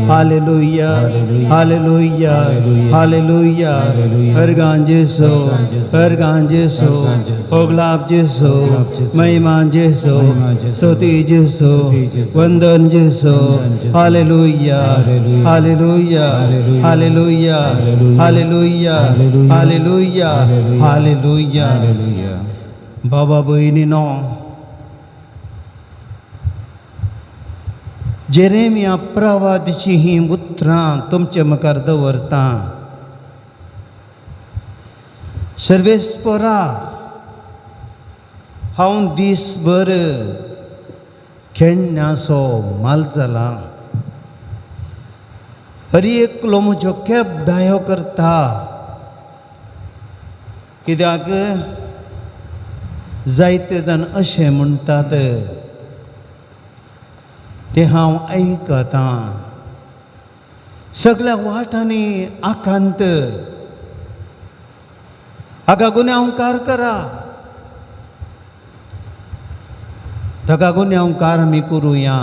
Hallelujah, hallelujah, hallelujah. हरगान जेसो, हरगान जेसो, ओगलाब जेसो, महिमा जेसो, स्तुति जेसो, वंदन जेसो. Hallelujah, hallelujah, hallelujah, hallelujah, hallelujah, hallelujah. बाबा भयणीनो, जेरेमिया प्रवादीची हीं उतरां तुमचे मुखार दवरता. सर्वेस्परा, हांव दीसभर खेळण्याचो माल जाला. हर एकलो म्हज्यो केबडायो करता, कित्याक जायते जाण अशें म्हणटात तें हांव आयकतां. सगळ्या वाटांनी आकांत, हाका गुन्यांवकार करा, ताका गुन्यांवकार आमी करुया.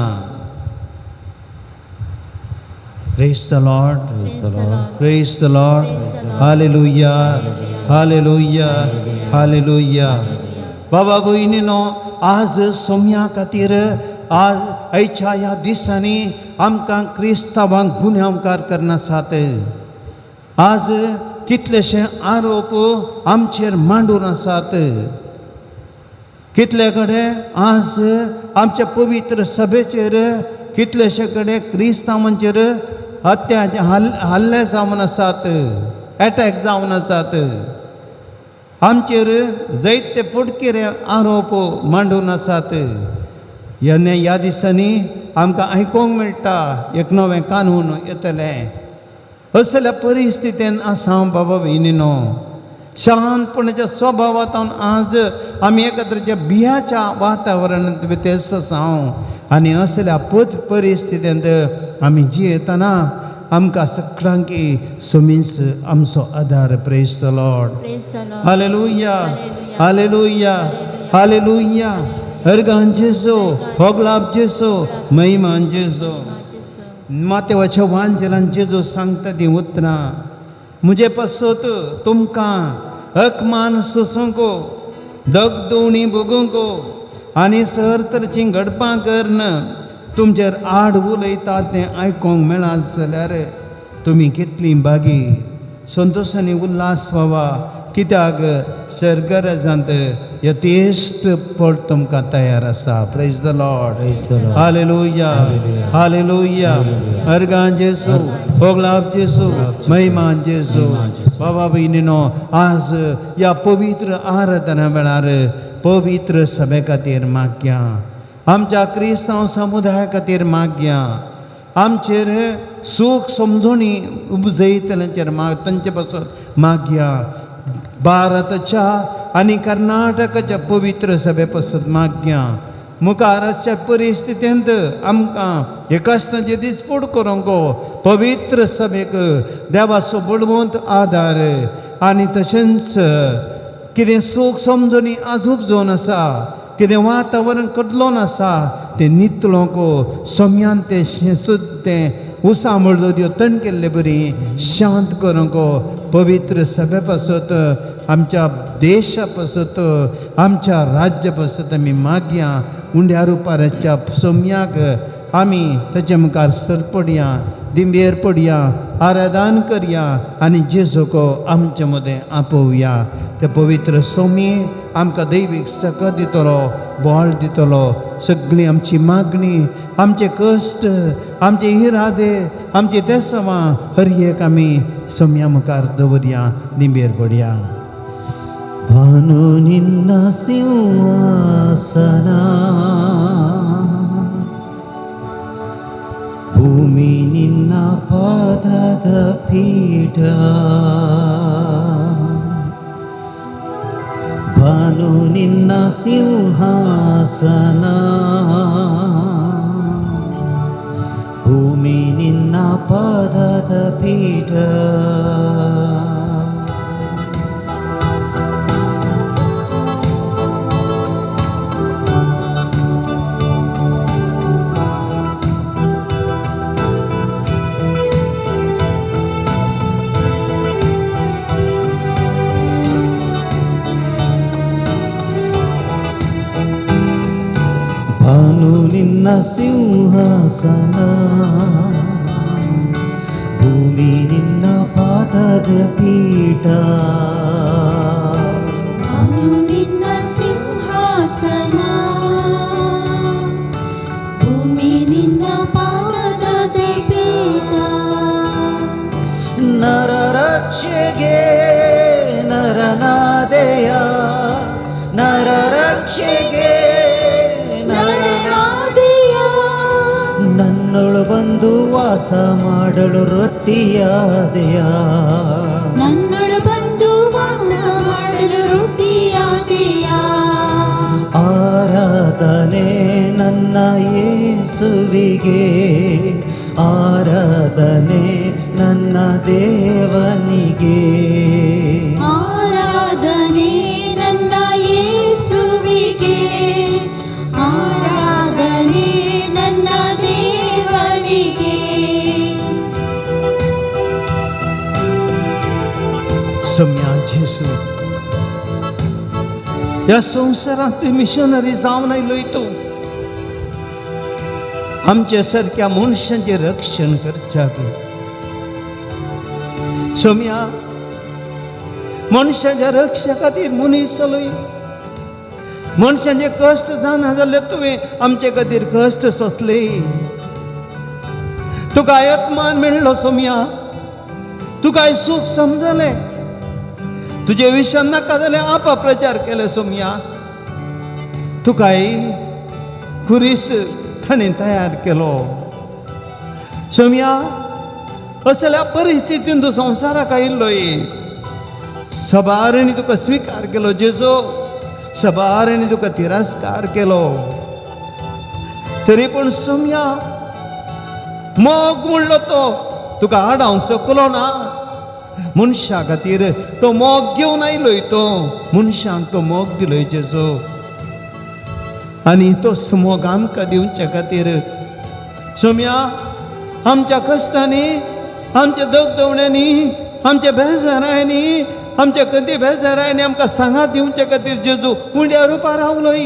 Praise the Lord. Praise the Lord. Praise the Lord. Praise the Lord. Hallelujah. Hallelujah. Hallelujah. बाबा भयणीनो, आज सोम्या खातीर, आज आयच्या ह्या दिसांनी आमकां क्रिस्तांवांक गुन्यांवकार करनासात. आज कितलेशे आरोप आमचेर मांडून आसात. कितले कडेन आज आमच्या पवित्र सभेचेर, कितलेशे कडेन क्रिस्तांवांचेर हत्या हल्ले जावन आसात, एटॅक जावन आसात. आमचेर जायते फुटकिरे आरोप मांडून आसात. ह्या दिसांनी आमकां आयकूंक मेळटा एक नवें कानून येतलें. असल्या परिस्थितीन आसा बाबा भयणीनो. शांतपणाच्या स्वभावांत आज आमी एका भियाच्या वातावरणांत व्यत्यस्त आसा आनी असल्या पद परिस्थितींत आमी जियेतना आमकां सगळ्यांकी समीस आमचो आदार. Praise the Lord. Praise the Lord. Hallelujah, hallelujah, hallelujah. हरगान जेसो, होगलाब जेसो, महिमान जेसो. मातेवाच्या वांजेलान जेजू सांगता ती उतरां, म्हजे पासत तुमकां अकमान सोसूंक, दगदुवणी भोगूंक आनी सर तरचीं घडपां करन तुमचेर आड उलयता तें आयकूंक मेळत जाल्यार तुमी कितलीं बागी. संतोश आनी उल्हास व्हावा, कित्याक सर्गराजांत यथेश्ट फळ तुमकां तयार आसा. Praise the Lord. Praise the Lord. Hallelujah, hallelujah. हरगान जेसू, होगलाब जेसू, महिमान जेसू. बाबा भयणीनो, आज ह्या पवित्र आराधना वेळार पवित्र सभे खातीर मागया, आमच्या क्रिस्तांव समुदाया खातीर मागया, आमचेर सूख समजोणी उपजयतल्यांचेर माग, तांचे पासत मागया, भारताच्या आनी कर्नाटकाच्या पवित्र सभे पासत मागया. मुखार आसच्या परिस्थितींत आमकां हे कश्टांचे दिसपूट करूंक पवित्र सभेक देवाचो बळवंत आदार आनी तशेंच कितें सूख समजणी आज उपजोवन आसा, कितें वातावरण कदलोन आसा तें नितळोंक सोम्यान तें तें उसा म्हणलो तण केल्ले बरी शांत करूंक पवित्र सभे पासत, आमच्या देशा पासत, आमच्या राज्या पासत आमी मागया. उंड्या रुपाराच्या सोम्याक आमी ताचे मुखार सर पडया, दिंबेर पडया, आराधन करया आनी जेजूक आमचे मदें आपोवया. ते पवित्र सोमी आमकां दैवीक सकत दितलो, बळ दितलो. सगळी आमची मागणी, आमचे कश्ट, आमचे इरादे, आमचे देसवां हर एक आमी सोम्या मुखार दवरया, दिंबेर पडया. ಭಾನು ನಿನ್ನ ಸಿಂಹಾಸನ, ಭೂಮಿ ನಿನ್ನ ಪಾದದ ಪೀಠ. ಭಾನು ನಿನ್ನ ಸಿಂಹಾಸನ, ಭೂಮಿ ನಿನ್ನ ಪಾದದ ಪೀಠ. ನಿನ್ನ ಸಿಂಹಾಸನ, ಭೂಮಿ ನಿನ್ನ ಪಾದದ ಪೀಠ. ನಾನು ನಿನ್ನ ಸಿಂಹಾಸನ, ಭೂಮಿ ನಿನ್ನ ಪಾದದ ಪೀಠ. ನರರಕ್ಷೆಗೆ ನರನಾದೆಯ, ನರರಕ್ಷೆಗೆ ನರನಾದೆಯ, ನನ್ನೊಳು ಬಂದು ವಾಸ ಮಾಡಲು ರೊಟ್ಟಿಯಾದೆಯ. ನನ್ನೊಳು ಬಂದು ವಾಸ ಮಾಡಲು ರೊಟ್ಟಿಯಾದೆಯ. ಆರಾಧನೆ ನನ್ನ ಯೇಸುವಿಗೆ, ಆರಾಧನೆ ನನ್ನ ದೇವನಿಗೆ. ಆರಾಧನೆ ನನ್ನ ಯೇಸುವಿಗೆ, ಆರಾಧನೆ ನನ್ನ ದೇವನಿಗೆ. सोम्या जेजू, ह्या संवसारांत मिशनरी जावन आयलोय तूं आमच्या सारक्या मनशांचें रक्षण करच्याक. सोम्या, मनशाच्या रक्षा खातीर मनीस जालोय. मनशांचे कश्ट जाणा जाल्ले तुवें आमचे खातीर कश्ट सोंसले. तुका अपमान मेळ्ळो सोम्या, तुका सूख समजलें. तुजे विशयान नाका जाल्यार अपप्रचार केले सोम्या. तुकाय खुरीस ताणें तयार केलो. सोम्या, असल्या परिस्थितीन तूं संवसाराक आयिल्लोय. सबारांनी तुका स्विकार केलो जेजो, सबारांनी तुका तिरस्कार केलो. तरी पूण सोम्या, मोग म्हणलो तो तुका आडावंक शकलो ना. मनशा खातीर तो मोग घेवन आयलोय, तो मनशांक तो मोग दिलोय जेजो. आनी तो मोग आमकां दिवच्या खातीर सोम्या, आमच्या कश्टांनी, आमच्या दगदवण्यांनी, आमच्या बेजारांनी, आमच्या कदी बेजारांनी आमकां सांगात दिवच्या खातीर जेजू उंड्या रुपार रावलोय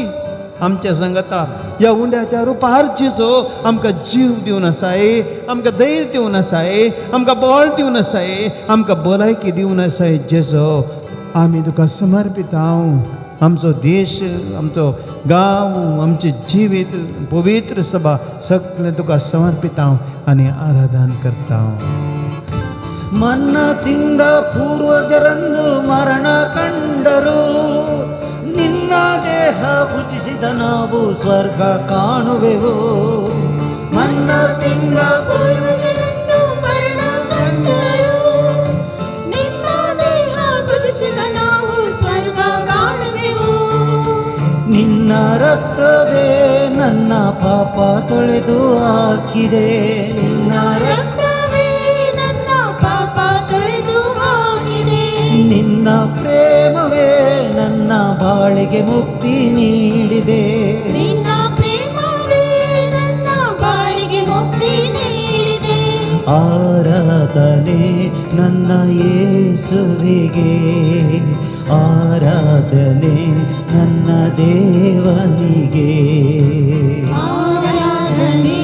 आमच्या सांगता. ह्या उंड्याच्या रुपार जेजू आमकां जीव दिवन आसाय, आमकां धैर्य दिवन आसाय, आमकां बळ दिवन आसाय, आमकां भलायकी दिवन आसाय. जेजो, आमी तुका समर्पितांव. आमचो देश, आमचो गांव, आमचें जिवीत, पवित्र सभा सगळें तुका समर्पितांव आनी आराधन करता. ಮನ್ನ ತಿಂದ ಪೂರ್ವಜರಂದು ಮರಣ ಕಂಡರು, ನಿನ್ನ ದೇಹ ಭುಜಿಸಿದ ನಾವು ಸ್ವರ್ಗ ಕಾಣುವೆವು. ಮನ್ನ ತಿಂದ ಪೂರ್ವಜರಂದು ಮರಣ ಕಂಡರು, ನಿನ್ನ ದೇಹ ಭುಜಿಸಿದ ನಾವು ಸ್ವರ್ಗ ಕಾಣುವೆವು. ನಿನ್ನ ರಕ್ತವೇ ನನ್ನ ಪಾಪ ತೊಳೆದು ಹಾಕಿದೆ, ನಿನ್ನ ರಕ್ತವೇ ನನ್ನ ಪಾಪ ತೊಳೆದು ಹಾಕಿದೆ. ನಿನ್ನ ಪ್ರೇಮವೇ ನನ್ನ ಬಾಳಿಗೆ ಮುಕ್ತಿ ನೀಡಿದೆ. ನಿನ್ನ ಪ್ರೇಮವೇ ನನ್ನ ಬಾಳಿಗೆ ಮುಕ್ತಿ ನೀಡಿದೆ. ಆರಾಧನೆ ನನ್ನ ಯೇಸುವಿಗೆ, ಆರಾಧನೆ ನನ್ನ ದೇವನಿಗೆ. ಆರಾಧನೆ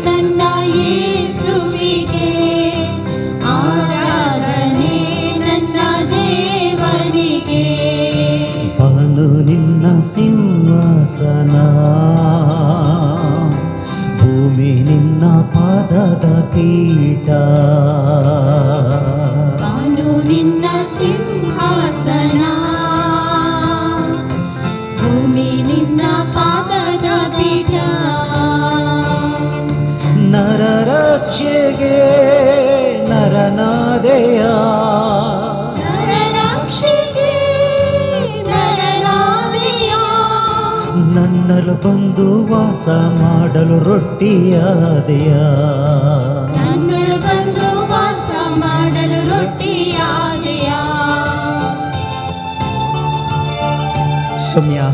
ನನ್ನ ಯೇಸುವಿಗೆ, ಆರಾಧನೆ ನನ್ನ ದೇವನಿಗೆ. ಬಾನು ನಿನ್ನ ಸಿಂಹಾಸನ, ಭೂಮಿ ನಿನ್ನ ಪಾದದ ಪೀಠ. ಬಾನು ನಿನ್ನ ಸಿಂಹಾಸನ, ಭೂಮಿ ನಿನ್ನ ಪಾದದ ಪೀಠ. ನರರಕ್ಷೆಗೆ ನರನಾದೆಯ, ನರರಕ್ಷೆಗೆ ನರನಾದೆಯ, ನನ್ನಲು ಬಂದು ವಾಸ ಮಾಡಲು ರೊಟ್ಟಿಯಾದೆಯ. ನನ್ನೊಳು ಬಂದು ವಾಸ ಮಾಡಲು ರೊಟ್ಟಿಯಾದೆಯ. सोम्या,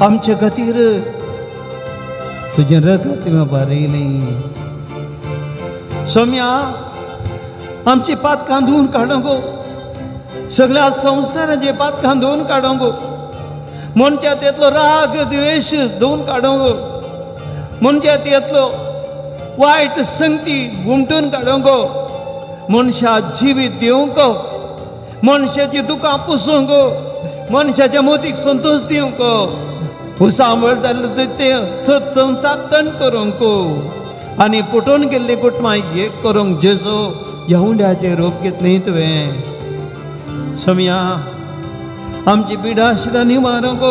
आमचे खातीर तुजें रगत तुवें बरयलें. सोम्या, आमची पातकां धुवन काडूंक, सगळ्या संवसाराचे पातकां धुवन काडूंक मनशांतलो राग द्वेश धुवन काडूंक, मनशांतलो वायट संगती गुमटून काडूंक, मनशा जिवीत दिवंक, मनशाची दुकां पुसूंक, मनशाच्या मोतीक संतोश दिवंक, उसांबळ जाल्लें तें संवसार तण करूंक आनी पुटून गेल्ली कुटुंबां एक करूंक जेजू ह्या उंड्याचें रूप घेतलें तुवें. समया आमची पिडा आशिल्ल्या निवारूंक,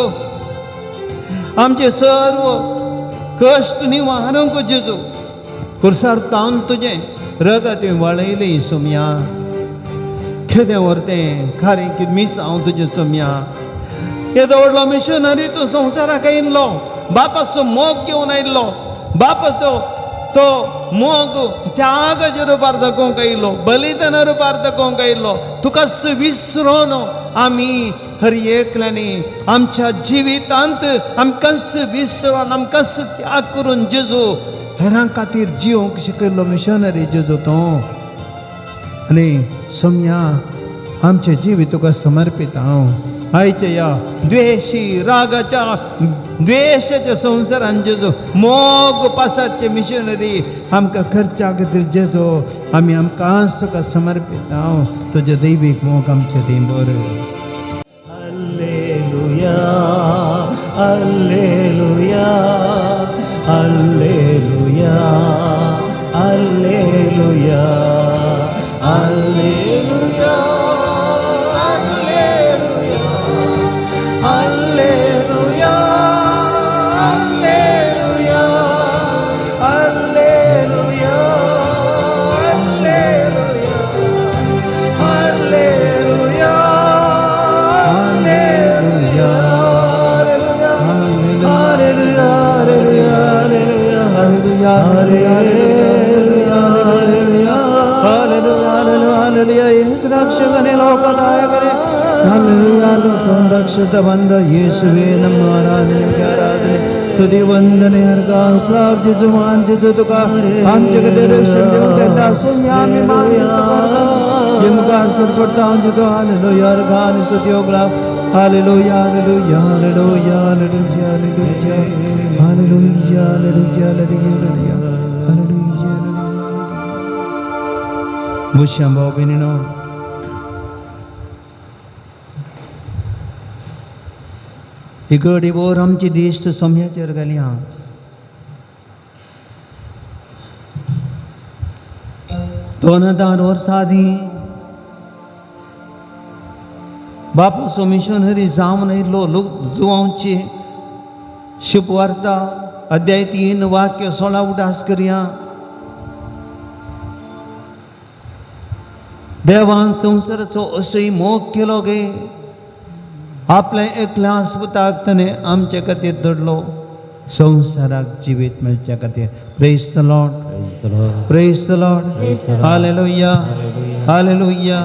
आमचे सर्व कश्ट निवारूंक जेजू पुरसार तावन तुजें रगत वळयलें. सोमया केदें व्हरतें खारें कितें मीस हांव तुजें सोमया. येदो व्हडलो मिशनरी तूं संवसाराक आयिल्लो, बापाचो मोग घेवन आयिल्लो, बापाचो तो मोग त्यागाच्या रुपार दाखोवंक आयिल्लो, बलिदाना रुपार दाखोवंक आयिल्लो. तुका विसरोन आमी हर एकल्यांनी आमच्या जिवितांत आमकांच विसरोन आमकांच त्याग करून जेजू हेरां खातीर जिवंक शिकयल्लो मिशनरी जेजू तो. आनी सोमया आमचें जिवीत तुका समर्पीत हांव. आयच्या ह्या द्वेशी रागाच्या द्वेशाच्या संवसारान जेजू मोग पासाचे मिशनरी आमकां करच्या खातीर जेजू आमी आमकांच तुका समर्पीत हांव. तुजें दैवीक मोग आमचें देंबर. Alleluia, alleluia, alleluia, alleluia, alleluia, alleluia, alleluia, alleluia, alleluia, alleluia, alleluia, alleluia, alleluia, alleluia, alleluia, alleluia. Hallelujah, hallelujah, एक रक्षकने लोकनायकने हालेलुया, रक्षित बंद येशुवे नम. आराधने, आराधने, तुदी, वंदने, अर्घा उपलाभ जेजू, मान जेजू तुका. आमचे खातीर रक्षण दिवंक केल्ल्या सोम्या आमी मान तुका मुखार सरपडटा जेजू. हालेलुया, अर्घा आनी स्तुती उपलाभ. Hallelujah, hallelujah, hallelujah, hallelujah, hallelujah, hallelujah, hallelujah, hallelujah, hallelujah. मुश्यां भाव भयणीनो, ही घडी भर आमची दिश्ट सोम्याचेर घाली हांव. 2000 वर्सां आदीं बापूचो मिशनरी जावन आयिल्लो. लोक जुवांची शुभवार्ता अध्याय 3 वाक्य 16 उडास करया. देवान संवसाराचो असोय मोग केलो गे आपल्या एकल्या पुताक ताणें आमचे खातीर दडलो, संवसाराक जिवीत मेळच्या खातीर. Praise the Lord. Praise the Lord. Praise the Lord. Hallelujah, hallelujah.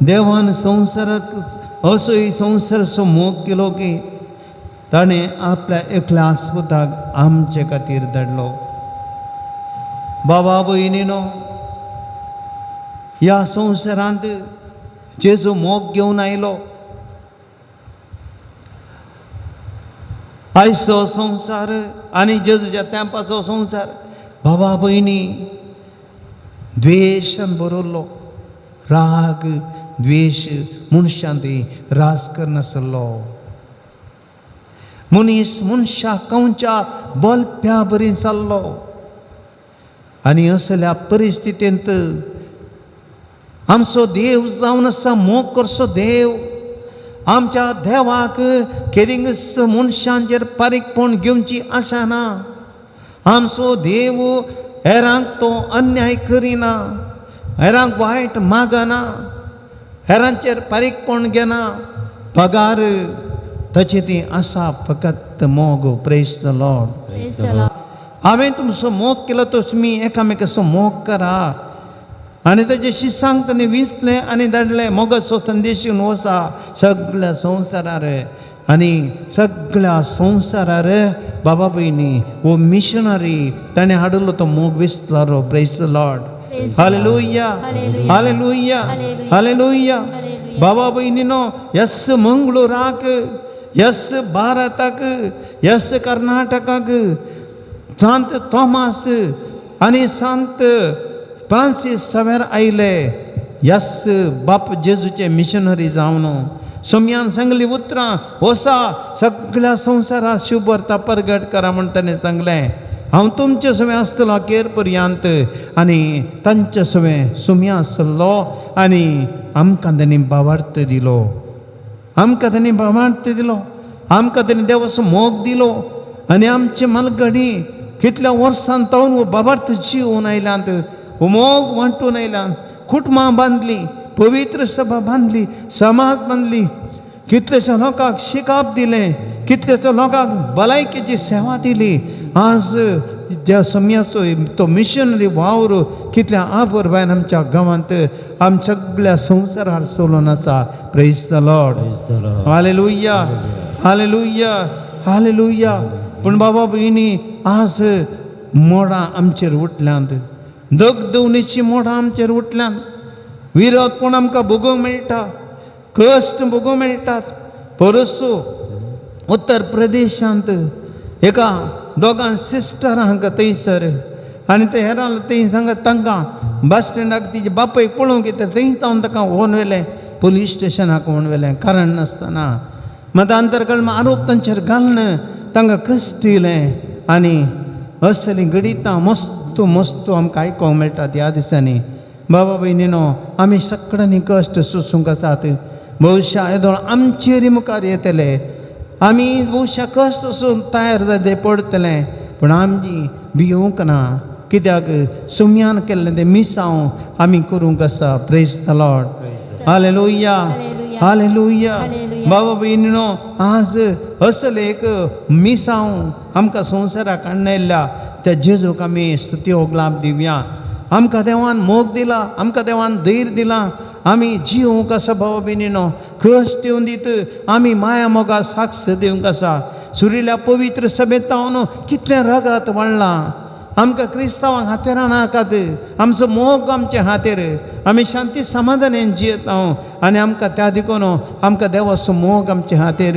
देवान संवसाराक असोय संवसाराचो मोग केलो की ताणें आपल्या एकल्या पुताक आमचे खातीर धाडलो. बाबा भयणीनो, ह्या संवसारांत जेजू मोग घेवन आयलो. आयचो संवसार आनी जेजूच्या तेंपाचो संवसार बाबा भयणी द्वेशान भरिल्लो, राग द्वेश मनशांत राज करनासलो. मनीस मनशाक कंवच्या बलप्या बरी जाल्लो आनी असल्या परिस्थितींत आमचो देव जावन आसा मोग करचो देव. आमच्या देवाक केदिंगच मनशांचेर पारीकपण घेवची आशा ना. आमचो देव हेरांक तो अन्याय करिना, हेरांक वायट मागना, हेरांचेर पारीकपण घेना. पगार ताची ती आसा फकत मोग. Praise the Lord. Praise the Lord. हांवें तुमचो मोग केलो तो तुमी एकामेकाचो मोग करा. आनी ताजे शिसांक ताणें विंचलें आनी धाडलें मोगाचो संदेश घेवन वसा सगळ्या संवसारार. आनी सगळ्या संवसारार बाबा भयणी हो मिशनरी ताणें हाडिल्लो तो मोग विसलो. Praise the Lord. Praise the Lord. Hallelujah, hallelujah. Hallelujah, hallelujah. Hallelujah. Hallelujah. बाबा भयणीनो, येस मंगळूराक यस भारताक, यस कर्नाटकाक सांत थॉमास आनी सांत फ्रांसीस सवेर आयले. यस बाप जेजूचे मिशनरी जावन सोम्यान सांगली उतरां, वसा सगळ्या संवसारात शुभवार्ता परगट करा म्हण ताणें सांगलें. हांव तुमचे सवें आसतलो अखेर पर्यंत. आनी तांचे सवें सोम्या आसलो आनी आमकां तांणी भावार्थ दिलो, आमकां तांणी भावार्थ दिलो, आमकां तांणी देवाचो मोग दिलो. आनी आमचे मालगडी कितल्या वर्सां तावन हो भावार्थ जिवन आयल्यात, हो मोग वांटून आयल्यात. कुटुंबां बांदली, पवित्र सभा बांदली, समाज बांदली, कितलेशा लोकांक शिकाप दिलें, कितलेशा लोकांक भलायकेची सेवा दिली. आज ज्या सम्याचो तो मिशनरी वावर कितल्या आपुरबायन आमच्या गांवांत, आमच्या सगळ्या संवसारार चलून आसा. Praise the Lord. Praise the Lord. Hallelujah, hallelujah, hallelujah. पूण बाबा भयणी, आज मोडां आमचेर उठल्यांत, दगदवणीची मोडां आमचेर उठल्यांत. विरोधपण आमकां भोगूंक मेळटा, कश्ट भोगूंक मेळटात. परसू उत्तर प्रदेशांत एका दोगां सिस्टरांक थंयसर आनी ते हेरां थंय सांगा तांकां बस स्टँडाक तिजे बापायक पळोवंक येता थंय तावन ताका व्हरून व्हेलें पोलीस स्टेशनाक व्हरून व्हेलें कारण नासतना. मतांतर कळम आरोप तांचेर घालून तांकां कश्ट दिलें. आनी असलीं घडितां मस्त मस्त आमकां आयकोंक मेळटात ह्या दिसांनी. बाबा भयणीनो, आमी सगळ्यांनी कश्ट सोसूंक आसात. भविश्या येदोळ आमचेर मुखार येतले, आमी भोवशा कश्ट सोसून तयार जाते पडटले, पूण आमी भियोंक ना, कित्याक सुम्यान केल्लें तें मिसांव आमी करूंक आसा. Praise the Lord. Hallelujah, hallelujah. बाबा भयणीनो, आज असले एक मिसांव आमकां संवसाराक हाडून आयिल्ल्या त्या जेजूक आमी स्तुती ओगलाप दिवया. आमकां देवान मोग दिला, आमकां देवान धैर्य दिला, आमी जिवंक आसा. बाबा भयणीनो, कश्ट येवन दीत आमी माया मोगा साक्ष दिवंक आसा. सुरिल्ल्या पवित्र सभेंत हांव कितलें रगत वाडलां. आमकां क्रिस्तांवांक हातेरां नाकात, आमचो मोग आमचे हातेर, आमी शांती समाधानेन जियेता आनी आमकां त्या देखून आमकां देवाचो मोग आमचे हातेर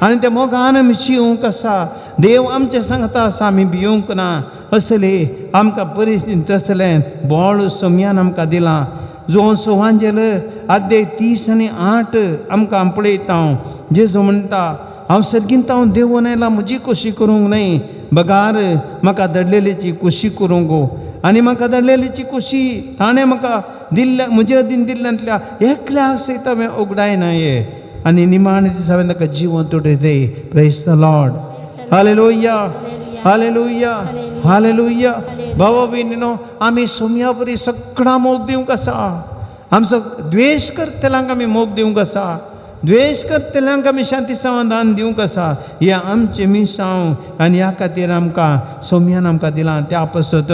आनी त्या मोगान आमी जिवंक आसा. देव आमचे सांगता आसा, आमी भियोंक ना. असले आमकां परिस्थिती तसलें बोळ सोम्यान आमकां दिलां. जो सोवांजेल आद्य 30 आनी 8 आमकां पळयता हांव. जेजू म्हणटा, हांव सर्गींत हांव देवून आयला म्हजी खोशी करूंक न्हय, बगार म्हाका दडलेलीची खोशी करूंक. आनी म्हाका दडलेलीची खोशी ताणें म्हाका दिल्ल्या म्हजे अदीन दिल्ल्यांतल्या एकल्या सयत हांवें उगडायना ये. आनी निमाणे दिसा हांवें ताका जिवन तुटयतय. Praise the Lord. Hallelujah, hallelujah, hallelujah. बाबा भयणीनो, आमी सोम्या बरी सगळां मोग दिवंक आसा. आमचो द्वेश करतल्यांक आमी मोग दिवंक आसा, द्वेश करतल्यांक आमी शांती समाधान दिवंक आसा. हें आमचें मिसांव आनी ह्या खातीर आमकां सोम्यान आमकां दिलां. त्या पासत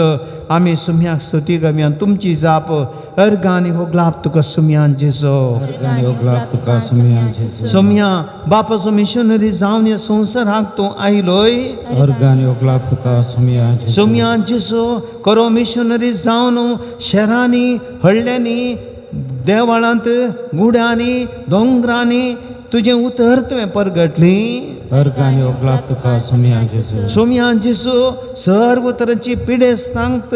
आमी सोम्याक स्तुती गावया. तुमची जाप अर्गां आनी होगलाप तुका सोम्यान जेजो. अर्गां होगलाप तुका सोम्यान जेजू. सोम्या बापाचो मिशनरी जावन ह्या संवसाराक तूं आयलोय. अर्गां होगलाप तुका सोम्यान जेजू. सोम्यान जेजू करो मिशनरी जावन शहरांनी, हळ्ळ्यांनी, देवळांत, गुड्यांनी, दोंगरांनी तुजें उतर तुवें परगटली. अर्गां होगलाप तुका सोम्यान जेजू. सोम्यान जेजू सर्व तरांची पिडेस्तांक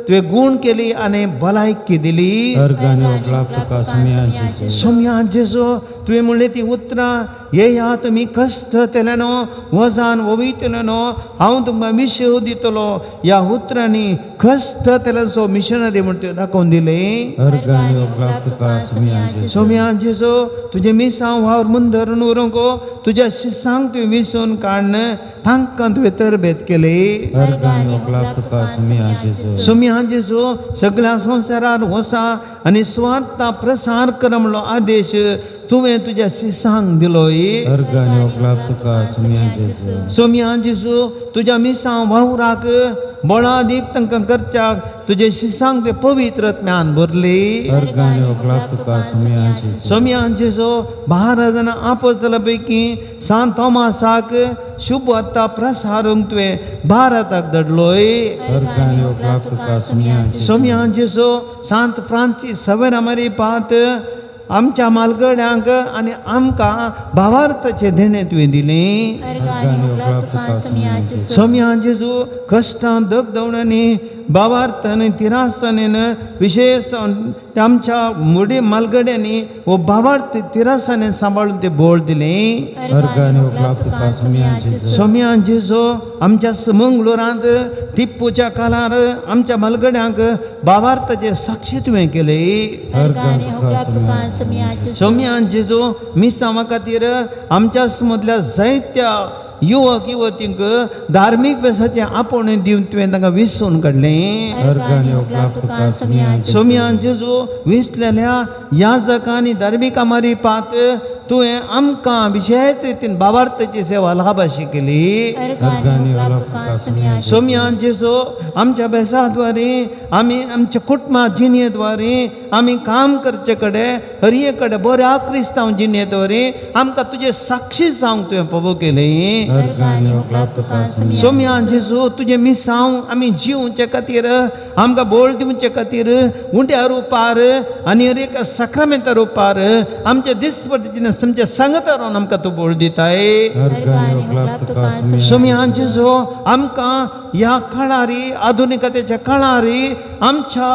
तुवें गूण केली आनी भलायकी दिली. अर्गां होगलाप तुका सोम्यान जेजू. सोम्यान जेजू तुवें म्हणलें ती उतरां, येया तुमी कश्ट तेल्यानो वजान वयतलेनो, हांव तुमकां विशेव दितलो. ह्या उतरांनी कश्ट तेल्याचो मिशनरी म्हण तुवें दाखोवन दिलें. अर्गां होगलाप तुका सोम्यान जेजू. सोम्यान जेजू तुजें मिसांव वावर मुंदरून उरूंक, तुज्या शिसांक तुवें विसून काडून तांकां तुवें तरबेत केली. अर्गां होगलाप तुका सोम्यान जेजू. सोम्यान जेजू सगळ्या संवसारार वसा आनी सुवार्ता प्रसार कर म्हणलो आदेश तुवें तुज्या शिसांक दिलोय. अर्गां होगलाप तुका सोम्यान जेजू. सोम्यान जेजू तुज्या मिसांव वावराक बळादीक तांकां करच्याक तुजे शिसांक तुवें पवित्र ज्ञान भरली. अर्गां होगलाप तुका सोम्यान जेजू. सोम्यान जेजू 12 जाणां आपोस्तला पैकी सांत थॉमासाक शुभवार्ता प्रसारूंक तुवें भारताक धाडलोय. अर्गां होगलाप तुका सोम्यान जेजू. सोम्यान जेजू सांत फ्रांसीस सवेरा मारी पात आमच्या मालगड्यांक आनी आमकां भावार्थाचें देणें तुवें दिलें. सोम्या जेजू कश्टां दगदवणांनी भावार्थान तिरासानेन विशेश आमच्या मुडी मालगड्यांनी हो भावार्थ तिरासाने सांबाळून ते बोळ दिलें. सोम्या जेजू आमच्या मंगळुरांत टिप्पूच्या काळार आमच्या मालगड्यांक भावार्थाचे साक्षी तुवें केले. सोम्या जेजू मिसांवा खातीर आमच्या मदल्या जायत्या युवक युवतींक धार्मीक वेसाचें आपोवणें दिवन तुवें तांकां विसरून काडलें. सोम्या जेजू विसलेल्या याजकां आनी धार्मिकां मारिपात तुवें आमकां विशेश रितीन भावार्थाची सेवा लाभाशी केली. सोम्या जेजू आमच्या बेसाद्वारे आमी आमच्या कुटुंबा जिणेद्वारे आमी काम करचे कडेन हरये कडेन बऱ्या क्रिस्तांव जिणेद्वारे आमकां तुजें साक्षी जावंक तुवें पबो केलें. सोम्या जेजू तुजें मिसांव आमी जिवचे खातीर आमकां बोळ दिवचे खातीर उंड्या रुपार आनी हर एका साक्रामेंता रुपार आमच्या दिसपट्टी आमच्या सांगता रावन आमकां तूं बोळ दिताय. सोम्या जेजू आमकां ह्या काळारी आधुनिकतेच्या काळारी आमच्या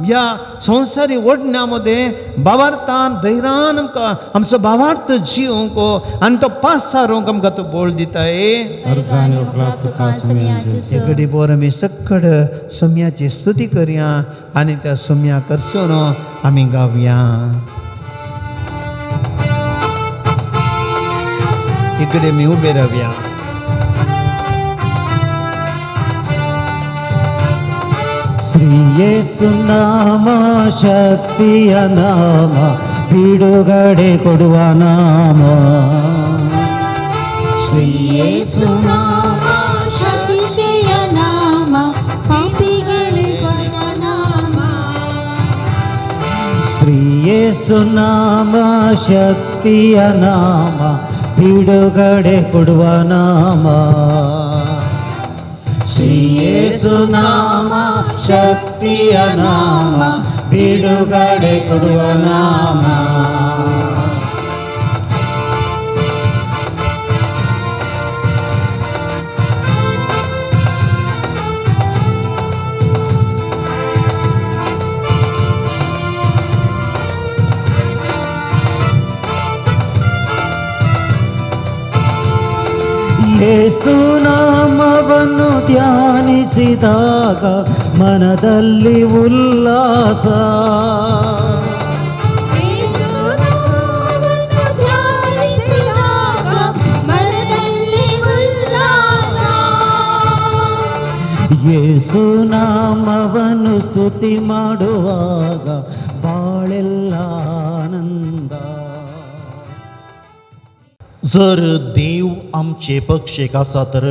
ह्या संवसारी ओडण्या मदें भावार्थान धैर्यान आमकां आमचो भावार्थ जिवंक आनी तो पासारूंक आमकां तूं बोळ दिताय. घडी बोर आमी सक्कड सोम्याची स्तुती करया आनी त्या सोम्या करसून आमी गावया. इकडे मी उबे रावया. ಶ್ರೀ ಯೇಸು ನಾಮ ಶಕ್ತಿಯ ನಾಮ ಬಿಡುಗಡೆ ಕೊಡುವ ನಾಮ. ಶ್ರೀ ಯೇಸು ನಾಮ ಶಕ್ತಿಯ ನಾಮ ಪಾಪಿಗಳಿಗೆ ನಾಮ. ಶ್ರೀ ಯೇಸು ನಾಮ ಶಕ್ತಿಯ ನಾಮ ಬಿಡುಗಡೆ ಕೊಡುವ ನಾಮ. ಶ್ರೀ ಯೇಸು ನಾಮ ಶಕ್ತಿಯ ನಾಮ ಬಿಡುಗಡೆ ಕೊಡುವ ನಾಮ. ಯೇಸು ನಾಮವನ್ನು ಧ್ಯಾನಿಸಿದಾಗ ಮನದಲ್ಲಿ ಉಲ್ಲಾಸ. ಯೇಸು ನಾಮವನ್ನು ಧ್ಯಾನಿಸಿದಾಗ ಮನದಲ್ಲಿ ಉಲ್ಲಾಸ. ಯೇಸು ನಾಮವನ್ನು ಸ್ತುತಿ ಮಾಡುವಾಗ ಬಾಳೆಲ್ಲ ಆನಂದ. जर देव आमचे पक्षेक आसा तर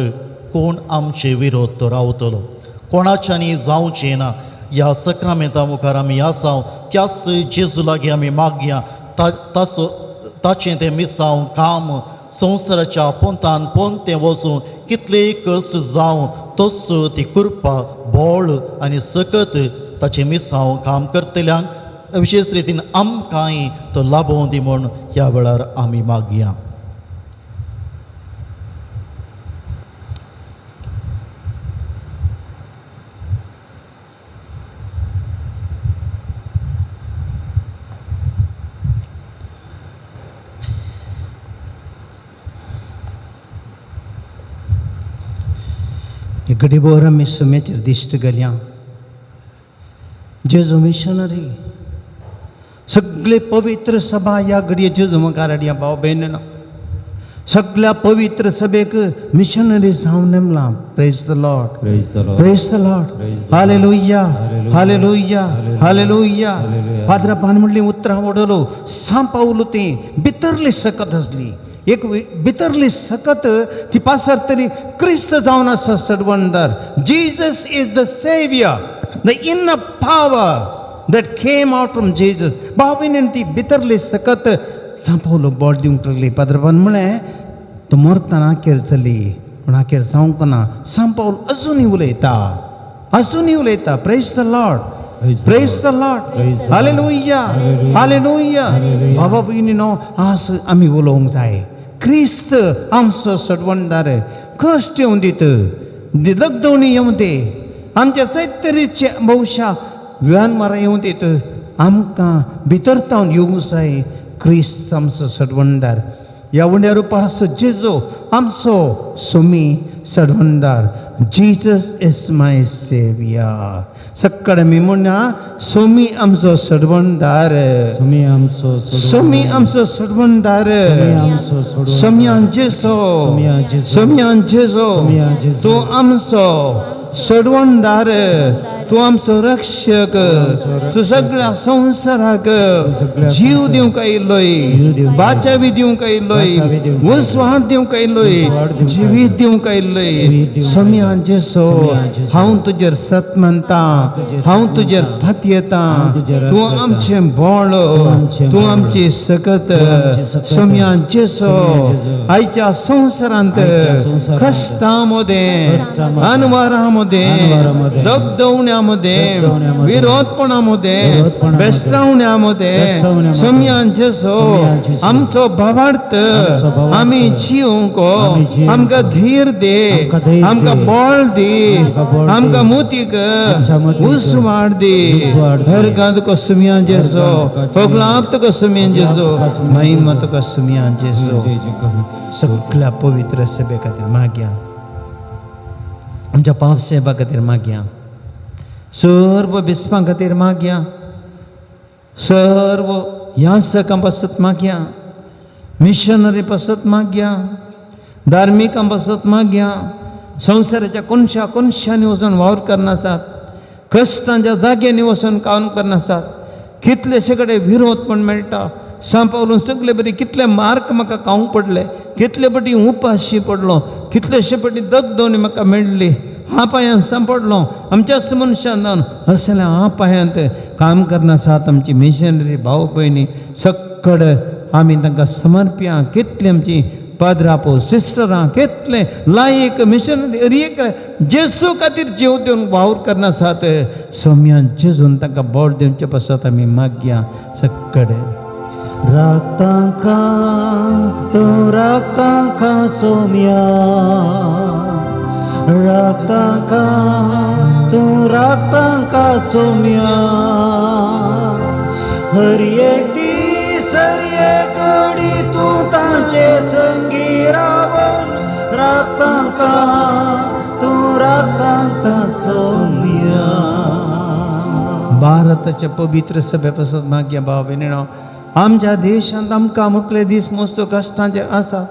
कोण आमचे विरोध तो रावतलो? कोणाच्यानी जावचें ना. ह्या सक्रामेंता मुखार आमी आसा त्याच जेजू लागीं आमी मागया ताचो ताचें तें मिसांव काम संवसाराच्या पोंतान पोंतें वचूं कितलेय कश्ट जावं तोच ती कृपा बोळ आनी सकत ताचें मिसांव काम करतल्यांक विशेश रितीन आमकांय तो लाभोवं दी म्हूण ह्या वेळार आमी मागया. घडी भर आमी सुम्याचेर दिश्ट घालया. जेजू मिशनरी सगळे पवित्र सभा ह्या घडये जेजू मुखार हाडया भाव भयण. सगळ्या पवित्र सभेक मिशनरी जावन नेमला. Praise the Lord. Praise the Lord. Praise the Lord. Hallelujah. Hallelujah. Hallelujah. पाद्रापान म्हणली उतरां वडलो सांपावलो ती भितरली सकत आसली. एक भितरली सकत ती पासर तरी क्रिस्त जावन आसा सडवणदार. Jesus is the saviour, the inner power that came out from Jesus. भाव भयणीन ती भितरली सकत सांपावलो बोट दिवंक लागली. पाद्रापान म्हळें तूं मरतना अखेर जाली पूण अखेर जावंक ना. सांपावल अजुनूय उलयता, अजुनूय उलयता. Praise the Lord. Praise the Lord. Hallelujah. Hallelujah. बाबा भयणीनो, आज आमी उलोवंक जाय. क्रिस्त आमचो सडवणदार. कश्ट येवं दीत, लगदवणी येवं दी, आमच्या जायतरीचे भोवशा वेव्हारा येवं दीत, आमकां भितर तावन येवंक जाय. क्रिस्त आमचो सडवणदार. ह्या उण्या रुपार आसो जेजू आमचो Somi सडवणदार. Jesus is my saviour. सकाळी आमी म्हणया, सोमी आमचो सडवणदार. सुमी आमचो. सोमी आमचो सडवणदार. आमचो. सोमयान जेसो. सोमयान जेजो, तूं आमचो सडवणदार, तूं आमचो रक्षक. तूं सगळ्या संवसाराक जीव दिवंक आयिल्लोय, बाचावी दिवंक आयिल्लोय, उस्वाड दिवंक आयिल्लोय, जिवीत दिवंक आयिल्लोय. सोमयान जेसो, हांव तुजेर सत मानता, हांव तुजेर फातयेता. तूं आमचें बोळ, तूं आमची सकत. सोमयान जेसो, आयच्या संवसारांत कश्टां मदें, अनवारां मदें, दगदवण्या मदें, विरोधपणा मदें, बेस्टावण्या मदें, सोमयान जेसो आमचो भावार्थ आमी जिवंक आमकां धीर दी, आमकां बळ दी, आमकां मोतीक उस्वाड दी. हर गांत तुका सुमयान जेसो, फगलाप तुका सुमयान जेसो, महिमा तुका सुमयान जेसो. सगळ्या पवित्र सभे खातीर मागया, आमच्या पाप सेवा खातीर मागया, सर्व बिस्पां खातीर मागया, सर्व यासकां पासत मागया, मिशनरी पासत मागया, धार्मिकां पासत मागया. संवसाराच्या कोनशा कोनशांनी वचून वावर करनासात, कश्टांच्या जाग्यांनी वचून काम करनासात. कितलेशे कडेन विरोध पण मेळटा. सांपावलून सगळे बरी कितले मार्क म्हाका खावंक पडले, कितले पटी उपाशी पडलो, कितलेशे पटी दगदवणी म्हाका मेळ्ळी. आपायांत सांपडलो आमच्याच मनशान. असल्या आपायांत काम करनासात आमची मिशनरी भाव भयणी सक्कड आमी तांकां समर्प्या. कितली आमची पाद्रापो सिस्टरां, कितले लायक मिशनरी एक जेजू खातीर जीव दिवन वावर करनासात. सोम्यान जेजून तांकां बोट दिवचे पासत आमी मागया सक्कडे. राखतांका तूं, राखतांका सोम्या, राखतांका तूं, राखतांका सोम्या. हर एक दीस, हर एक घडी तूं तांचे संगी रावून राखतांका तूं, राखतांका सोम्या. भारताच्या पवित्र सभे पासत मागया. भाव भयणीनो, आमच्या देशांत आमकां मुखले दीस मस्त कश्टांचे आसा.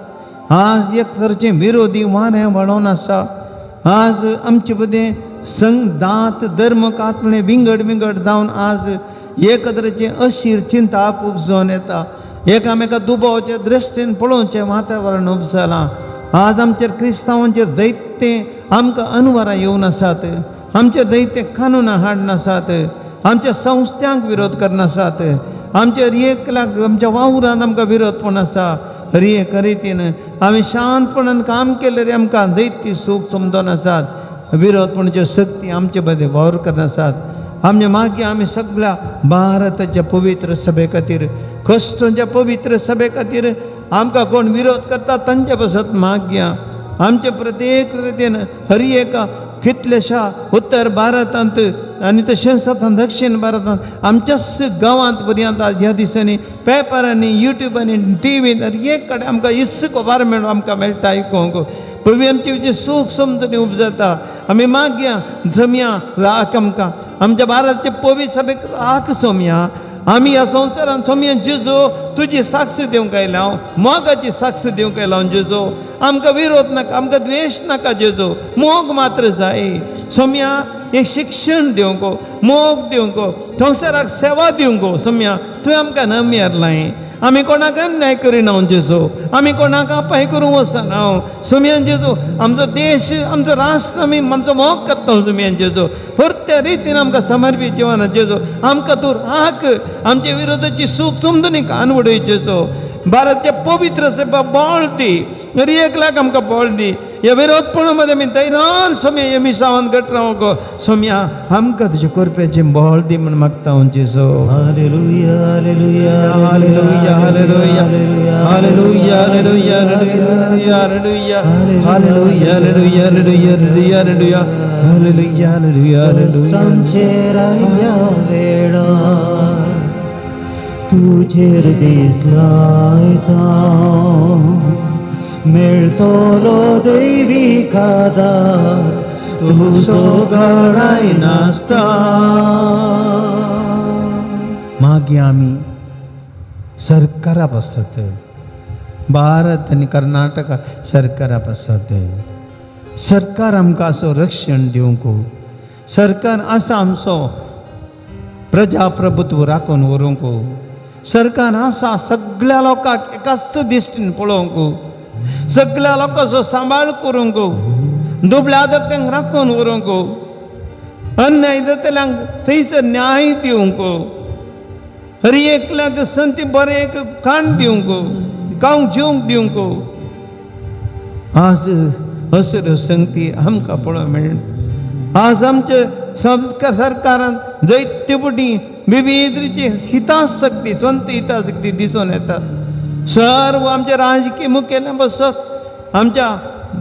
आज एक तरेचे विरोधी वारें व्हाळोन आसा. आज आमचे मदें संग दात धर्म कातणे विंगड विंगड जावन आज एक तरेचें अशीर चिंता उपजोन येता. एकामेका दुबावचे दृश्टीन पळोवचें वातावरण उपजालां. आज आमचेर क्रिस्तांवांचेर दैत्य आमकां अनवरां येवन आसात. आमचे दैत्य कानुनां हाडून आसात. आमच्या संस्थांक विरोध करनासात. आमच्या एकल्याक आमच्या वावरांत आमकां विरोध पण आसा. हर एक रितीन आमी शांतपणान काम केलें रे आमकां दैत्य सूख समजून आसात. विरोधपणाच्यो शक्ती आमचे मदें वावर करनासात. आमचे मागीर आमी सगळ्या भारताच्या पवित्र सभे खातीर, कश्टांच्या पवित्र सभे खातीर, आमकां कोण विरोध करता तांचे पासत मागया. आमचे प्रत्येक रितीन हर एका कितल्याशा उत्तर भारतांत आनी तशेंच आतां दक्षिण भारतांत आमच्याच गांवांत पर्यंत आज ह्या दिसांनी पेपरांनी, युट्यूबांनी, टिवीन हर एक कडेन आमकां इस्स खबर मेळूं आमकां मेळटा आयकूंक. पळय आमची जी सूख समजणी उपजाता. आमी मागया जमया राख आमकां आमच्या भारताचे पवित्र सभेक राख सोमया. आमी ह्या संवसारांत सोमया जेजू तुजी साक्ष दिवंक आयल्या हांव, मोगाची साक्ष दिवंक आयला हांव जेजू. आमकां विरोध नाका, आमकां द्वेश नाका जेजू, मोग मात्र जाय. सोमया एक शिक्षण दिवंक, मोग दिवंक, संवसाराक सेवा दिवंक सोमया तुवें आमकां नमी हाडलाय. आमी कोणाक अन्याय करिना जेजू, आमी कोणाक अपाय करूंक वचना सोमयान जेजू. आमचो देश, आमचो राष्ट्र आमी आमचो मोग करता सोमयान जेजू. परत्या रितीन आमकां समर्पीत जिवन जेजू. आमकां तूं राख. आमचे विरोधाची सूख समजून कान उडय जेजू. भारतचे पवित्र सेवा बळ दी, हर एकल्याक आमकां बळ दी. ह्या विरोधपणा मदें आमी धैर्यान सोम्या हे मिसावान घट रावंक सोम्या आमकां तुजे कृपेचें बळ दी म्हूण मागता हांव जेजू. Hallelujah, hallelujah, hallelujah, hallelujah, hallelujah, hallelujah, hallelujah, hallelujah, hallelujah, hallelujah, hallelujah, hallelujah, hallelujah, hallelujah. सांचे रायल्या वेळार तुजेर दीस लायता, मेळटलो दैवीक आदार तुजो गळाय नासता. मागीर आमी सरकारा पासत, भारत आनी कर्नाटका सरकारा पासत, सरकार आमकां असो रक्षण दिवंक, सरकार आसा आमचो प्रजाप्रभुत्व राखून व्हरूंक, सरकार आसा सगळ्या लोकांक एकाच दिश्टीन पळोवंक, सगळ्या लोकांचो सांबाळ करूंक, दुबळ्या धाकट्यांक राखून व्हरूंक, अन्याय जातल्यांक थंयसर न्याय दिवंक, हर एकल्याक संती बरें एक खाण दिवंक, खावंक जेवंक दिवंक. आज असल्यो संगती आमकां पळोवंक मेळ्ळ्यो. आज आमचे संस्कार सरकारान जायते फावटी विविध रितीचे हितासक्ती, स्वंत हितासक्ती दिसून येतात. सर्व आमचे राजकीय मुखेल्या बसत आमच्या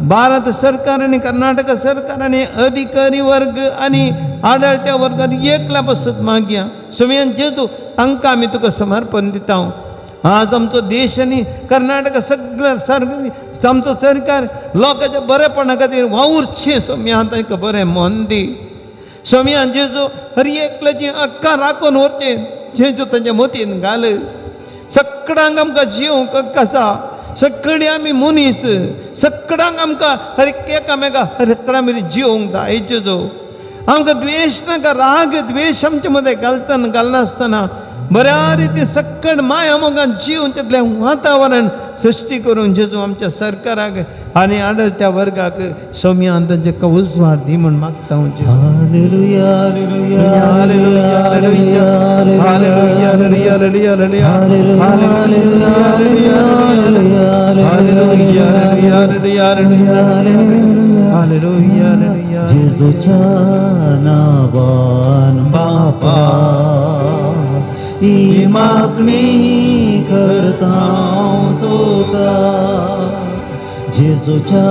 भारत सरकार आनी कर्नाटक सरकार आनी अधिकारी वर्ग आनी आडळत्या वर्गान एकल्या बसत मागया सगळ्यान जेजू तांकां आमी तुका समर्पण दिता. आज आमचो देश आनी कर्नाटक सगळें सारकें आमचो सरकार लोकांच्या बरेपणा खातीर वावुरचें सोम्या तांकां बरें मन दी. सोम्या जेजू हर एकल्याची हक्कां राखून व्हरचें जेजू तांच्या मतीन घाल. सगळ्यांक आमकां जिवंक हक्क आसा, सगळीं आमी मनीस, सगळ्यांक आमकां हर एकामेका हर एकल्या मदीं जिवंक जाय जेजू. आमकां द्वेश नाका, राग द्वेश आमचे मदें घालतना घालनासतना बऱ्या रिती सक्कड माया मोगान जीवन तितलें वातावरण सृश्टी करून जेजू आमच्या सरकाराक आनी आडळत्या वर्गाक सौम्यान तांचे उजवाड दी म्हूण मागता हांव जेजू. Hallelujah, hallelujah, hallelujah, hallelujah, hallelujah, hallelujah, hallelujah, hallelujah, hallelujah, hallelujah, hallelujah, hallelujah, hallelujah. जेजूच्या नावान बापा ही मागणी करता तुका, जेजूच्या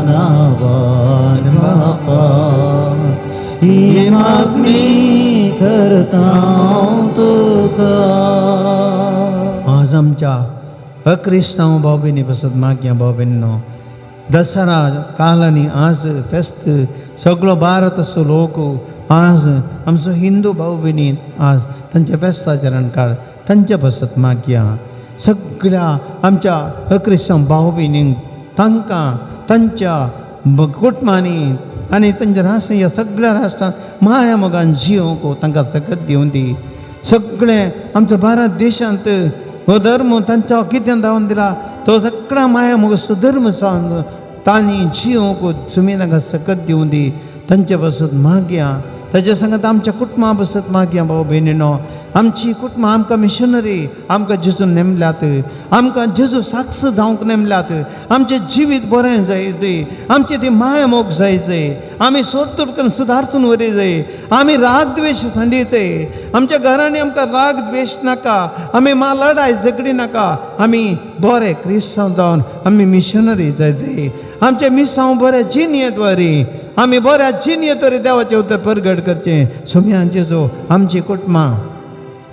नावान बापा ही मागणी करता तुका. आज आमच्या अक्रिस्तांव भाव भयणी पसत मागया भाव भयणीनो, दसरा काल आनी आज फेस्त सगळो भारत असो लोक आज आमचो हिंदू भाव भयणी आज तांच्या फेस्ताचरण काळ तांच्या पसत मागया. सगळ्या आमच्या अक्रिस्तांव भाव भयणींक तांकां तांच्या कुटुंबांनी आनी तांच्या राष्ट्र ह्या सगळ्या राष्ट्रांत माया मोगान जिवंक तांकां सकत दिवन दी. सगळें आमच्या भारत देशांत हो धर्म तांच्या कितें जावन दिला तो सगळ्या माया मोग धर्म जावन तांणी जिवंक तुमी तांकां सकत दिवन दी. तांचे पासत मागया, ताच्या सांगात आमच्या कुटुंबा बसत मागया भाव भयणीनो. आमची कुटुंबां आमकां मिशनरी आमकां जेजून नेमल्यात, आमकां जेजू साक्ष जावंक नेमल्यात. आमचें जिवीत बरें जाय जाय, आमचें ती माया मोग जाय जाय, आमी सोडतोड करून सुदारचून वरी जाय. आमी राग द्वेश थंडीत आमच्या घरांनी आमकां राग द्वेश नाका, आमी मा लडाय झगडी नाका, आमी बरे क्रिस्तांव जावन आमी मिशनरी जाय जाय. आमचें मिसांव बरें जिणयेंत वरी, आमी बऱ्या जिणयेंत वरी देवाचें उतर परगट करचें. सोम्यान जेजो आमची कुटुंबां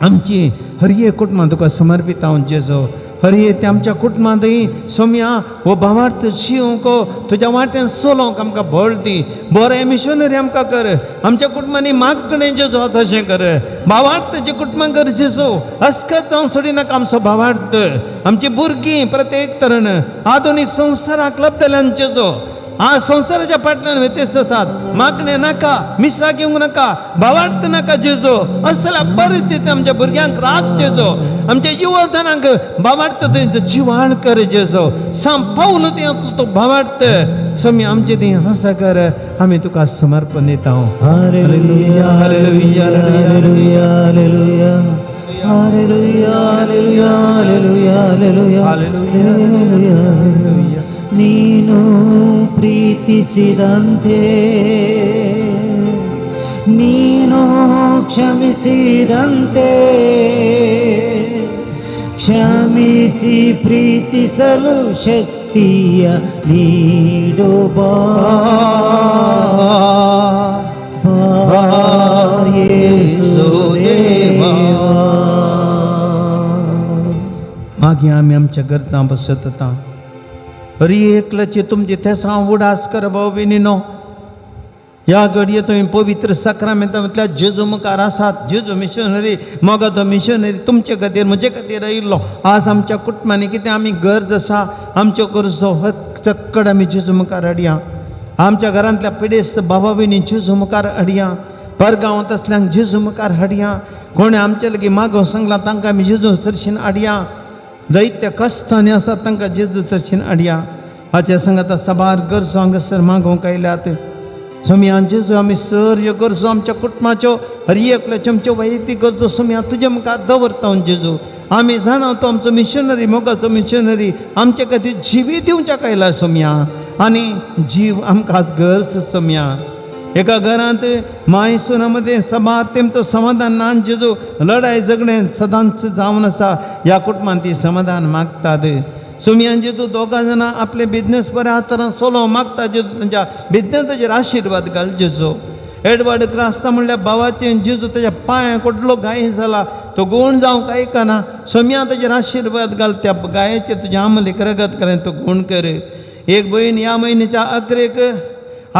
आमची हर एक कुटुंबां तुका समर्पित हांव जेजो. हर एक आमच्या कुटुंबांतय सोम्या हो भावार्थ जिवंक तुज्या वाटेन चलोवंक आमकां बळ दी. बरें मिशनरी आमकां कर, आमच्या कुटुंबांनी मागणें जेजो तशें कर. भावार्थाचे कुटुंबां कर जेजो, अस्कत जावंक सोडिनाका आमचो भावार्थ. आमची भुरगीं प्रत्येक तरण आधुनीक संवसाराक लब्धल्यान जेजो आज संवसाराच्या फाटल्यान व्यत्यस्त आसात. मागणें नाका, मिसां घेवंक नाका, भावार्थ नाका जेजो. असल्या परिस्थिती आमच्या भुरग्यांक राग जेजो, आमच्या युवजनांक भावार्थ थंय जिवाण कर जेजो. साम पावल थंय तो भावार्थ स्वामी आमचे थंय आसा कर, आमी तुका समर्पण दिता. Hallelujah, hallelujah, hallelujah, hallelujah, Hallelujah, hallelujah, hallelujah, hallelujah, hallelujah. ನೀನು ಪ್ರೀತಿಸಿದಂತೆ, ನೀನು ಕ್ಷಮಿಸಿದಂತೆ, ಕ್ಷಮಿಸಿ ಪ್ರೀತಿಸಲು ಶಕ್ತಿಯ ನೀಡು ಬಾ, ಬಾ ಯೇಸು ದೇವಾ. मागीर आमी आमच्या गरजां बसत आतां हरी एकल्याचे तुमचे थेसां उडास कर भाव भयणीनो. ह्या घडये तुमी पवित्र साक्रामेंता म्हटल्यार जेजू मुखार आसात. जेजू मिशनरी, मोगाचो मिशनरी तुमचे खातीर म्हजे खातीर आयिल्लो. आज आमच्या कुटुंबांनी कितें आमी गरज आसा, आमच्यो गरजो चक्कड आमी जेजू मुखार हाडया. आमच्या घरांतल्या पिडेस्त बाबा भयणी जेजू मुखार हाडया. परगांवांत आसल्यांक जेजू मुखार हाडया. कोणें आमचे लागीं मागोवंक सांगलां तांकां आमी जेजू सरशीन हाडया. जायत्या कश्टांनी आसात तांकां जेजू सरशीन हाडया. हाचे सांगाता साबार गरजो हांगासर मागोवंक आयल्यात. सोमया जेजू, आमी सर ह्यो गरजो आमच्या कुटुंबाच्यो, हर एकल्याच्यो आमच्यो वैयक्तीक गरजो सोमया तुज्या मुखार दवरता. जेजू, आमी जाणा तो आमचो मिशनरी, मोगाचो मिशनरी आमचे खातीर जिवीत दिवच्याक आयला सोमया, आनी जीव आमकां आज गरज सोमया. एका घरांत माय सुना मदें साबार तेमचो समाधान ना जेजू, लडाय झगडें सदांच जावन आसा. ह्या कुटुंबांत ती समाधान मागतात सोमयान जेजू. दोगां जाणां आपले बिजनेस बऱ्या हातान सोलो मागता जेजू, तांच्या बिजनेसाचेर आशिर्वाद घाल जेजू. एडवर्ड क्रास्ता म्हणल्यार भावाचें जेजू, ताच्या पांया कुठलो गाय जाला, तो गूण जावंक आयकना. सोमया ताचेर आशिर्वाद घाल, त्या गायेचेर तुज्या आमलेक रगत कर, तो गूण कर. एक भयण ह्या म्हयन्याच्या अकरेक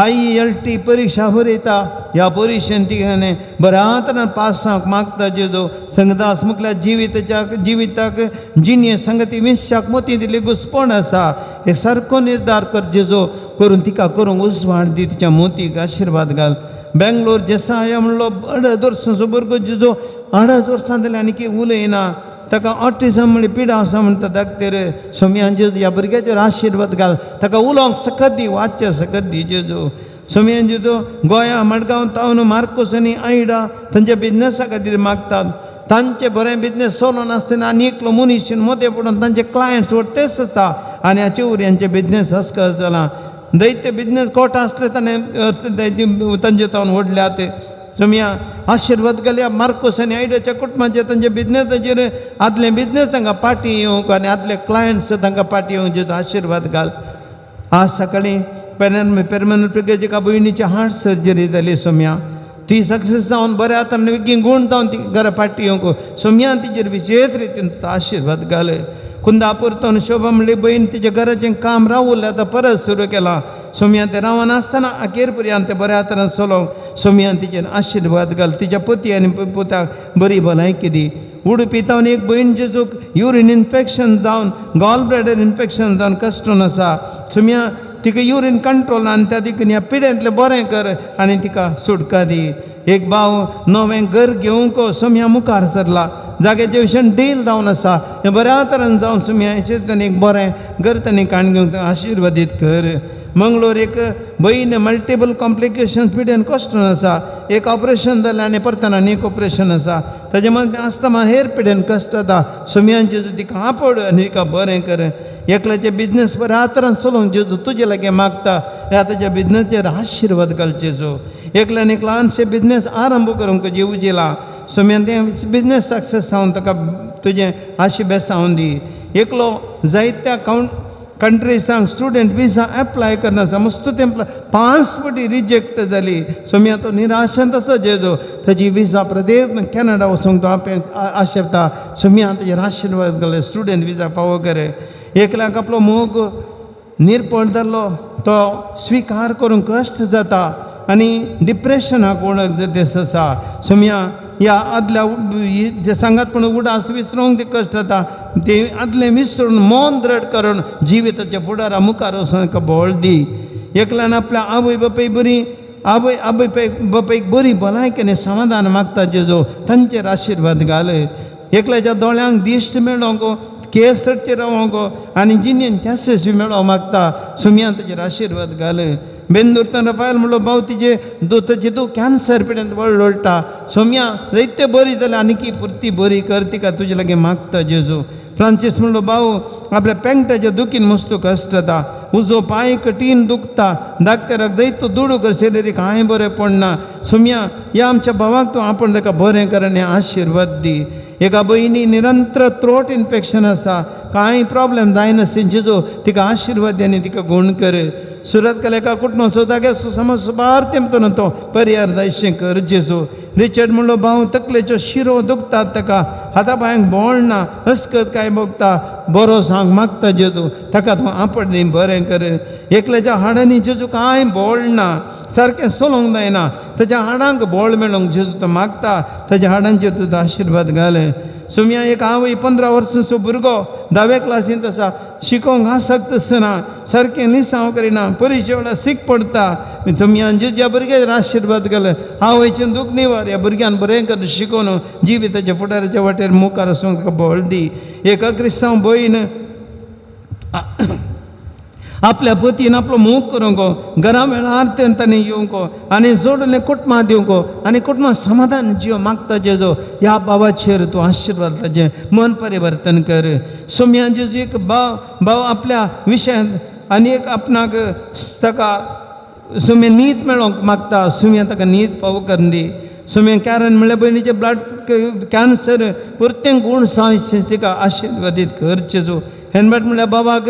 IELT परिक्षा बरयता. ह्या परिक्षेन तिगेलें बऱ्या तरान पास जावंक मागता जेजू. संगदास मुखल्या जिविताच्या जिविताक जिणये संगती विश्याक मोती दिल्ली घुसपण आसा. हे सारको निर्धार कर जेजू, करून तिका करूंक उजवाड दी, तिच्या मोतीक आशिर्वाद घाल. बेंगलोर जेसाय म्हणलो अडज वर्सांचो भुरगो जेजू, 2.5 वर्सां जाल्यार आनी की उलयना. ताका ऑटिजम म्हणली पिडा आसा म्हणटा धाकतेर. सोमयान जेजू, ह्या भुरग्याचेर आशिर्वाद घाल, ताका उलोवंक सकत दी, वाचचें सकत दी जेजू. सोमयान जेजू, गोंया मडगांव तावन मार्कोस आनी आयडा तांच्या बिजनसा खातीर मागतात. तांचे बरें बिजनेस चलोन नासतना आनी एकलो मनीस मोदें पडून तांचे क्लायंट्स तेच आसा आनी हाचे उर बिजनेस हसकस जाला. दैत्य बिजनेस कोट आसले ताणें तांचे तावन व्हडल्यात. सोमया आशिर्वाद घालया मार्कोस आनी आयडाच्या कुटुंबाचेर, तांच्या बिजनेसाचेर. आदले बिजनेस तांकां पाटी येवंक आनी आदले क्लायंट्स तांकां पाटी येवंक जेजू आशिर्वाद घाल. आज सकाळीं पेरन पेरमन एका भयणीची हार्ट सर्जरी जाली सोमया. ती सक्सेस जावन बऱ्या आतां बेगीन गूण जावन ती घरा पाटी येवंक सोमया तिचेर विशेश रितीन तुजो आशिर्वाद घाल. कुंदापूर तो शोभा म्हणली भयण, तिच्या घराचें काम रावलें, आतां परत सुरू केलां सोमया. तें रावन आसतना अखेर पर्यंत तें बऱ्या तरान चलोवंक सोमयान तिचेर आशिर्वाद घाल. तिच्या पती आनी पुताक बरी भलायकी दी. उडुपी तावन एक भयण जेजूक युरीन इन्फेक्शन जावन, गॉल ब्लॅडर इन्फेक्शन जावन कश्टून आसा. सोमया तिका युरीन कंट्रोल आनी त्या देखून ह्या पिड्यांतलें बरें कर आनी तिका सुटका दी. एक भाव नवें घर घेवंक सोमया मुखार सरला, जाग्याचे विशयान डील जावन आसा. हें बऱ्या तरान जावन सोमया ताणें एक बरें घर ताणें काण घेवंक आशिर्वादीत कर. मंगळूर एक भयण मल्टिपल कॉम्प्लिकेशन्स पिड्यान कश्टून आसा. एक ऑपरेशन जालें आनी परतान आनी एक ऑपरेशन आसा. ताजे मदीं आसतना हेर पिड्यान कश्ट जाता. सोमयान जेजू तिका आपोड आनी तिका बरें कर. एकल्याचे बिजनेस बऱ्या तरान चलोवंक जेजू तुजे लागीं मागता, ह्या ताच्या बिजनेसचेर आशिर्वाद घाल जेजू. एकल्यान एक ल्हानशें बिजनेस आरंभ करूंक जीव दिला सोमयान, तें बिजनेस सक्सेस जावन ताका तुजें आशी बेसावन दी. एकलो जायत्या कंट्रीसांक स्टुडंट विजा एप्लाय करना आसा, मस्त तें 5 फावटी रिजेक्ट जाली. सोमया तो निराशेंत आसा जेजू, ताजी विजा प्रदेश कॅनडा वचूंक तो आशेता. सोमया ताजेर आशिर्वाद घाले, स्टुडंट विजा फावो करे. एकल्याक आपलो मोग निर्पण जाल्लो तो स्विकार करूंक कश्ट जाता आनी डिप्रेशनाक वळख देस आसा. सोमया ह्या आदल्या जे सांगात पूण उडास विसरूंक ते कश्ट जाता, ते आदलें विसरून मन दृढ करून जिविताच्या फुडारा मुखार वचून ताका बळ दी. एकल्यान आपल्या आवय बापाय बरी आवय आवय बापायक बरी भलायकी आनी समाधान मागता जेजू, तांचेर आशिर्वाद घाल. एकल्याच्या दोळ्यांक दिश्ट मेळोंक केस चडचे रावोंक आनी जिन्येन त्यास मेळो मागता सुमयान ताचेर आशिर्वाद घाल. बेंदूर रफायल म्हणलो भाव तिजे ताचे तूं कॅन्सर पिड्यान व्हड लोळटा सोम्या जायते बरी जाल्यार आनीकी पुरती बरी कर तिका तुजे लागीं मागता जेजू. फ्रांसीस म्हणलो भाऊ आपल्या पेंगटाच्या दुखीन मस्त कश्ट जाता, उजो पांय कठीण दुखता, डाक्टराक जायतो दुडू करशे तरी कांय बरें पडना. सोम्या ह्या आमच्या भावाक तूं आपूण ताका बरें कर आनी आशिर्वाद दी. एका भयणी निरंतर थ्रोट इन्फेक्शन आसा, कांय प्रॉब्लेम जायनासतना जेजू तिका आशिर्वाद दी आनी तिका गूण कर. सुरत एका कुटुंबाचो जाग्यार समज सुबार तेंपतो तो परिहार जायशें कर जेजू. रिचर्ड म्हणलो भाव तकलेच्यो शिरो दुखतात ताका, हाता पांयांक बोळ ना, हसकत कांय भोगता, बरो सांग मागता जेजू ताका तूं आपडली बरें कर. एकल्याच्या हाडांनी जेजू कांय बोळ ना, सारकें सोलोंक जायना, ताच्या हाडांक बोळ मेळोंक जेजू तो मागता, ताच्या हाडांचेर तुजो आशिर्वाद घाल. सोम्या एक आवय 15 वर्सांचो भुरगो 10वे क्लासींत आसा, शिकोंक आसक्त आसना, सारकें लिसांव करिना, परिक्षे वेळार सीक पडटा. सोम्या ज्या भुरग्याचेर आशिर्वाद घाल, आवयचें दूख निवार, ह्या भुरग्यान बरें करून शिकोवन जिविताच्या फुडाराच्या वाटेर मुखार वचूंक ताका बळ दी. एक क्रिस्तांव भयण आपल्या पतीन आपलो मोग करूंक, घरा वेळार ताणें येवंक आनी जोडलें कुटुंबां दिवंक आनी कुटुंबां समाधान जीव मागता जेजो ह्या बाबाचेर तूं आशिर्वाद ताजें मन परिवर्तन कर. सोम्या जेजू एक भाव भाव आपल्या विशयांत आनी एक आपणाक ताका सुम्या न्हीद मेळोंक मागता, सुम्या ताका न्हीद फावो करून दी. सुम्या कारण म्हणल्यार भयणीचें ब्लड कॅन्सर पुरतें गूण साव तिका आशिर्वादीत कर जेजू. हेल्मेट म्हणल्यार बाबाक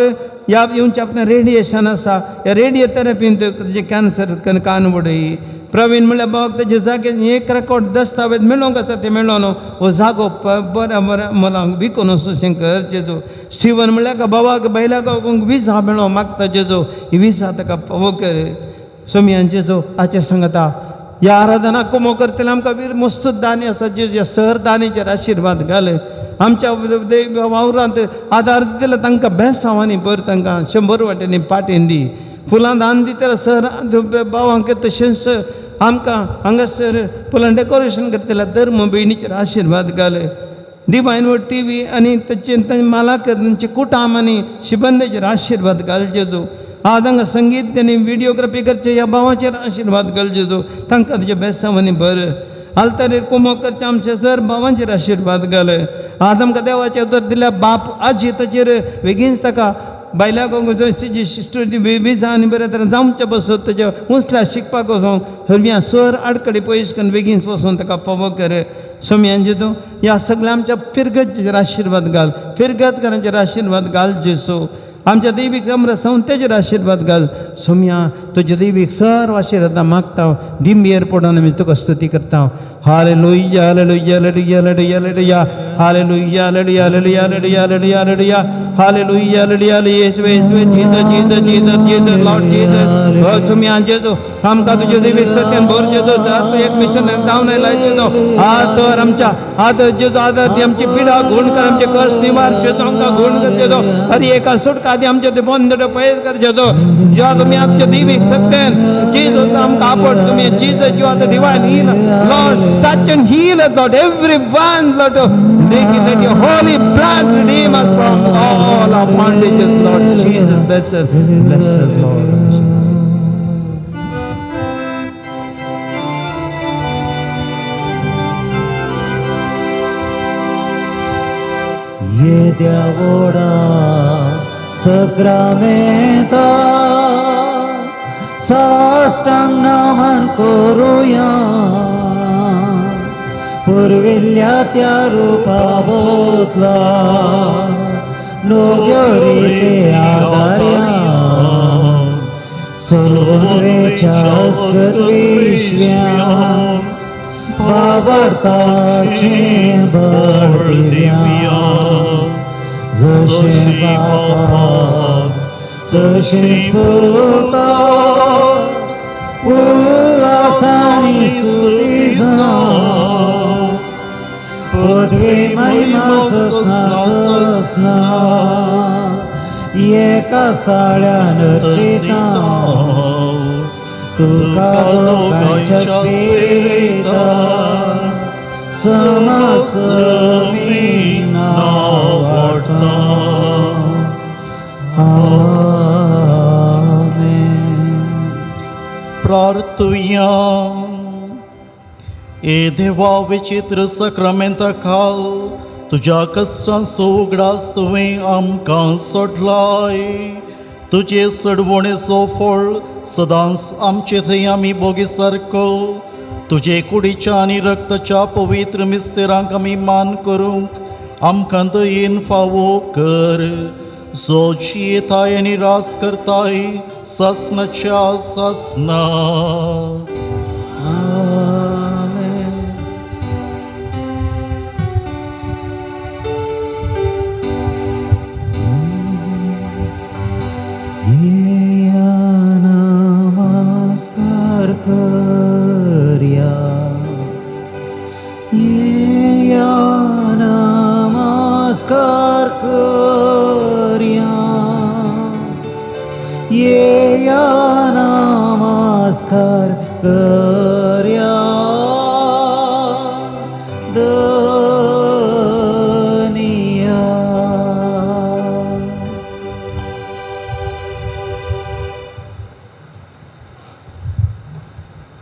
ह्या येवचें आपणें रेडिएशन आसा, ह्या रेडियो थेरपीन ताजें कॅन्सर कान उडय. प्रवीण म्हणल्यार बाबाक ताजे जागे एक रेकॉर्ड दस्तावेज मेळोंक आसा तें मेळोन हो जागो बऱ्या बऱ्या मोलांक विकून वचूं कर जेजू. स्टिवन म्हणल्यार बाबाक बैला गांवक विजा मेळो मागता जेजू, ही विजा ताका फावो कर. सोमयान जेजू हाचे सांगता ह्या आराधना कुमो करतले आमकां वीर मस्त दानी आसा जेजू, ह्या सर दानीचेर आशिर्वाद घाल. आमच्या वावरांत आदार दितले तांकां बेसांवांनी भर, तांकां 100 वाट्यांनी पाटीन दी. फुलां दान दितले सर भावांक तशेंच आमकां हांगासर फुलां डेकोरेशन करतले धर्म भयणीचेर आशिर्वाद घाल. डिवायन वर्ड टी व्ही आनी तांचे मालाक तांचे कुटाम आनी शिबंदेचेर आशिर्वाद घाल जेजू. आज हांगा संगीत आनी विडियोग्राफी करचे ह्या भावाचेर आशिर्वाद घाल जेजू, तांकां तुज्या बेसांवांनी भर. आल्तारेर कुमो करचे आमचे सर भावांचेर आशिर्वाद घाल. आज आमकां देवाचेर तर दिल्या बाप आजी ताचेर बेगीनच ताका बायलां विजा आनी बऱ्या तरेन जावचें बसत ताच्या उंचल्या शिकपाक वचों हरव्यां सर आडखळी पयस करून बेगीन वचून ताका फावो कर. सोमयान जेजू ह्या सगळ्या आमच्या फिरगतचेर आशिर्वाद घाल, फिरगतकारांचेर आशिर्वाद घाल जेजू. आमच्या दैवीक अमर संस्थेचेर आशिर्वाद घाल. सोमया तुज्या दैवीक सर्व आशिर्वादां मागता, दिंबेर पडून आमी तुका स्तुती करता. Hallelujah hallelujah hallelujah hallelujah hallelujah hallelujah hallelujah hallelujah hallelujah hallelujah hallelujah hallelujah hallelujah. येशुवे येशुवे Jesus Jesus Jesus Jesus Lord Jesus. Somaiya जेजू आमकां तुज्या दैवीक सत्यान भर जेजू. जात एक मिशन धांवन आयला जेजू. आज तर आमच्या आदर जेजू आदर दी, आमची पिडा गुण कर, आमचे कश्ट निवार जेजू, आमकां गुण कर जेजू. हर एका सुटका दी, आमचे ते बंद पयस कर जेजू. जेवा तुमी आमच्या दैवीक सत्यान जेजू आमकां आपड तुमी Jesus, you are the divine healer Lord. Touch and heal us, Lord, everyone, Lord. Let your holy blood redeem us from all our bondages, Lord Jesus. Bless us, bless us, Lord. येद्या व्हडा सक्रामेंता साष्टांग नमन करुया, पुर्विल्ल्या त्या रुपा बदला नव्यो रिते आदार्या, सोलवेच्या अस्कत विश्व्या बाबडताचें बळ दिव्या, जशें बापा तशें पुता उल्हासानी स्तुती जावं, पदवी महिमा ससना ससना एका ताळ्यान नर्सिता तुका दोगांच्या स्पिरिता समासमी नावाडता. आमेन. प्रार्थुया. ए देवा, विचित्र सक्रामेंता खाल तुज्या कश्टांचो उगडास तुवें आमकां सोडलाय. तुजे सडवणेचो फळ सदांच आमचे थंय आमी भोगी सारको तुजे कुडीच्या आनी रक्ताच्या पवित्र मिस्तेरांक आमी मान करूंक आमकां दयेन फावो कर, जो जियेताय आनी राज करताय सासनाच्या सासना. आमेन. येया नमस्कार करया, येया नमस्कार करया, येया नमस्कार करया.